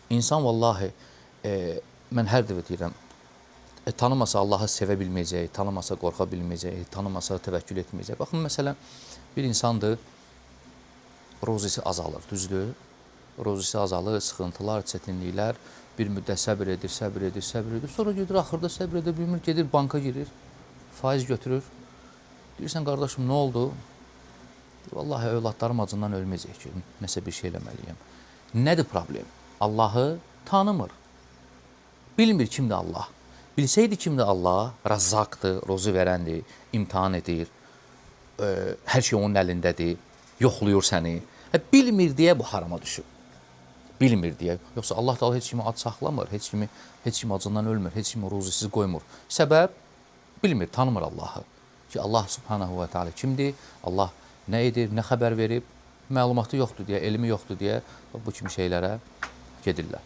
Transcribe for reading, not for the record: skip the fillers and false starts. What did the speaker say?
İnsan vallahi, mən hər dəfə deyirəm, tanımasa Allahı sevə bilməyəcək, tanımasa qorxa bilməyəcək, tanımasa təvəkkül etməyəcək. Baxın, məsələn, bir insandır, rozisi azalır, düzdür? Rozisi azalır, sıxıntılar, çətinliklər, bir müddət səbr edir, səbr edir, səbr edir. Sonra gedir, axırda səbr edə bilmir, gedir, banka girir, faiz götürür. Deyirsən, qardaşım, nə oldu? Vallahi, övladlarım acından ölməyəcək ki, nəsə bir şey eləməliyəm. Nədir problem? Allahı tanımır. Bilmir kimdir Allah. Bilsəydi kimdir Allah, Rəzzaqdır, rozu verəndir, imtahan edir, hər şey onun əlindədir, yoxlayır səni. Bilmir deyə bu harama düşüb. Bilmir deyə. Yoxsa Allah Teala heç kimi ac saxlamır, heç kimi acından ölmür, heç kimi ruzisiz qoymur. Səbəb bilmir, tanımır Allahı. Ki Allah Subhanahu ve Teala kimdir, Allah nə edir, nə xəbər verib, məlumatı yoxdur deyə, elmi yoxdur deyə bu kimi şeylərə gedirlər.